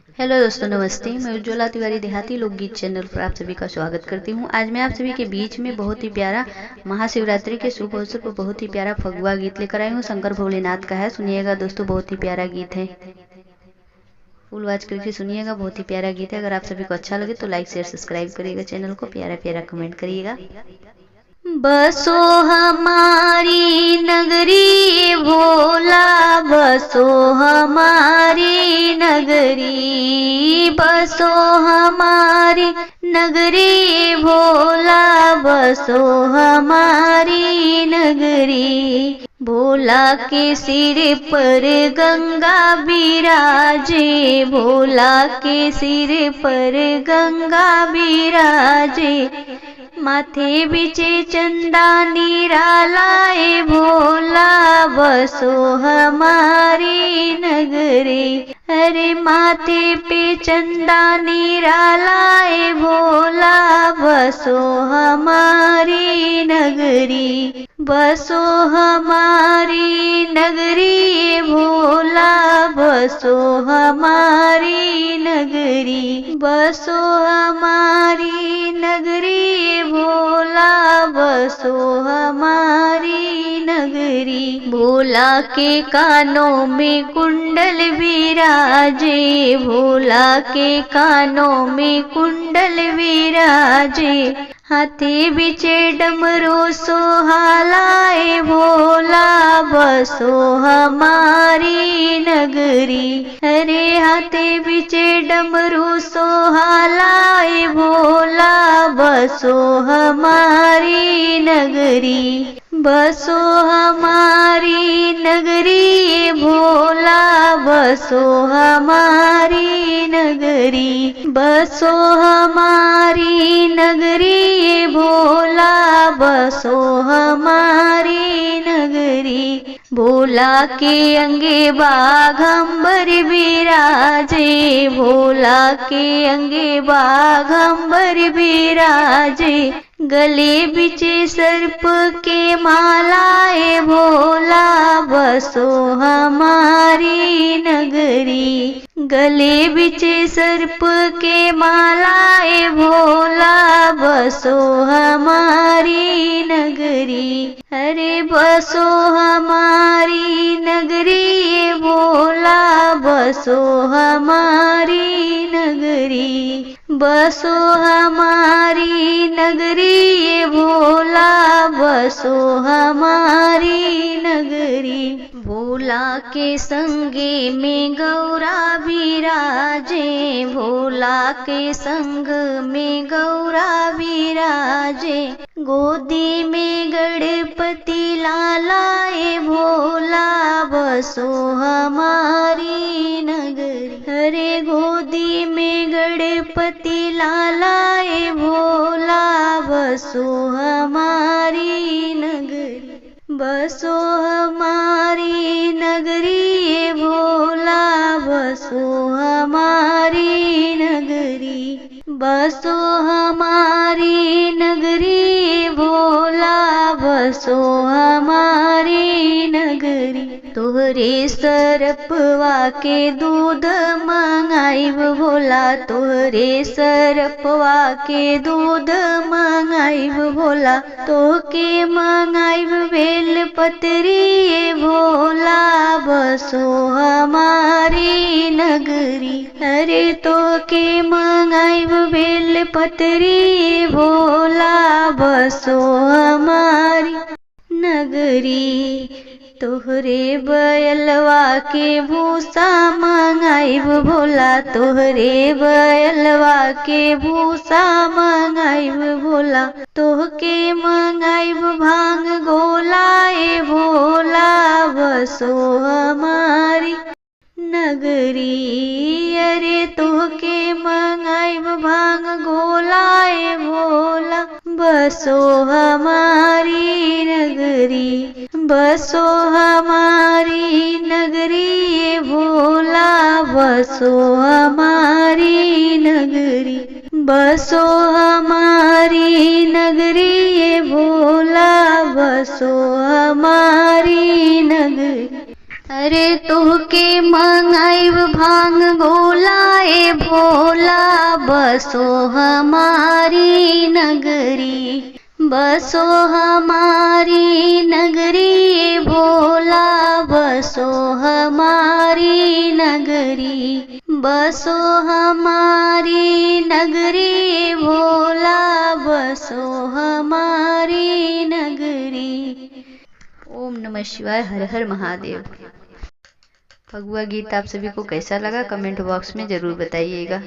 Hello दोस्तों, नमस्ते। मैं उज्ज्वला तिवारी देहाती लोकगीत चैनल पर आप सभी का स्वागत करती हूं। आज मैं आप सभी के बीच में बहुत ही प्यारा महाशिवरात्रि के शुभ अवसर पर बहुत ही प्यारा फगुआ गीत लेकर आई हूं। शंकर भोलेनाथ का है, सुनिएगा दोस्तों, बहुत ही प्यारा गीत है। फुल वॉच करके सुनिएगा, बहुत ही प्यारा गीत है। अगर आप सभी को अच्छा लगे तो लाइक शेयर सब्सक्राइब करिएगा चैनल को, प्यारा प्यारा कमेंट करिएगा। बसो हमारी नगरी भोला, बसो हमारी नगरी, बसो हमारी नगरी भोला, बसो हमारी नगरी। भोला के सिर पर गंगा विराजे, भोला के सिर पर गंगा विराजे, माथे बिचे चंदा निरालाए भोला, बसो हमारी नगरी। अरे माथे पे चंदा निरालाए भोला, बसो हमारी नगरी, बसो हमारी नगरी भोला, बसो हमारी नगरी, बसो हमारी नगरी भोला, बसो हमारी नगरी। भोला के कानों में कुंडल विराजे, भोला के कानों में कुंडल विराजे, हाथी बिचे डमरू सोहालाए भोला, बसो हमारी नगरी। अरे हाथी बिचे डमरू सोहालाए भोला, बसो हमारी नगरी, बसो हमारी नगरी भोला, बसो हमारी नगरी, बसो हमारी नगरी भोला, बसो हमारी नगरी। भोला के अंगे बाघंबर विराजे, भोला के अंगे बाघंबर विराजे, गले बिचे सर्प के मालाए भोला, बसो हमारी नगरी, गले बिचे सर्प के मालाए भोला, बसो हमारी नगरी। अरे बसो हमारी नगरी भोला, बसो हमारी नगरी, बसो हमारी नगरी भोला, बसो हमारी नगरी। भोला के संगे में गौरा विराजे, भोला के संग में गौरा विराजे, गोदी में गणपति लालाए भोला, बसो हमारी नगरी। अरे गोदी में गणपति लालाए भोला, बसो हमारी नगरी, बसो हमारी नगरी भोला, बसो हमारी नगरी, बसो हमारी नगरी भोला, बसो हमारी नगरी। तोहरे सरपवा के दूध मंगाइब भोला, तोहरे सरपवा के दूध मंगाइब भोला, तोहके मंगाइब बेल पतरी भोला, बसो हमारी नगरी। अरे तोहके मंगाइब बेल पतरी भोला, बसो हमारी नगरी। तोहरे बैलवा के भूसा मंगाइब भोला, तोहरे बैलवा के भूसा मंगाइब भोला, तोहके मंगाइब भांग गोलाए भोला, बसो हमारी नगरी। अरे तोहके मंगाइब भांग गोलाए भोला, बसो हमारी नगरी, बसो हमारी नगरी भोला, बसो हमारी नगरी, बसो हमारी नगरी भोला, बसो हमारी नगरी। अरे तोहके मंगाइब भांग गोलाए भोला, बसो हमारी नगरी, बसो हमारी नगरी भोला, बसो हमारी नगरी, बसो हमारी नगरी भोला, बसो हमारी नगरी। ओम नमः शिवाय, हर हर महादेव। फगुआ गीत आप सभी को कैसा लगा कमेंट बॉक्स में ज़रूर बताइएगा।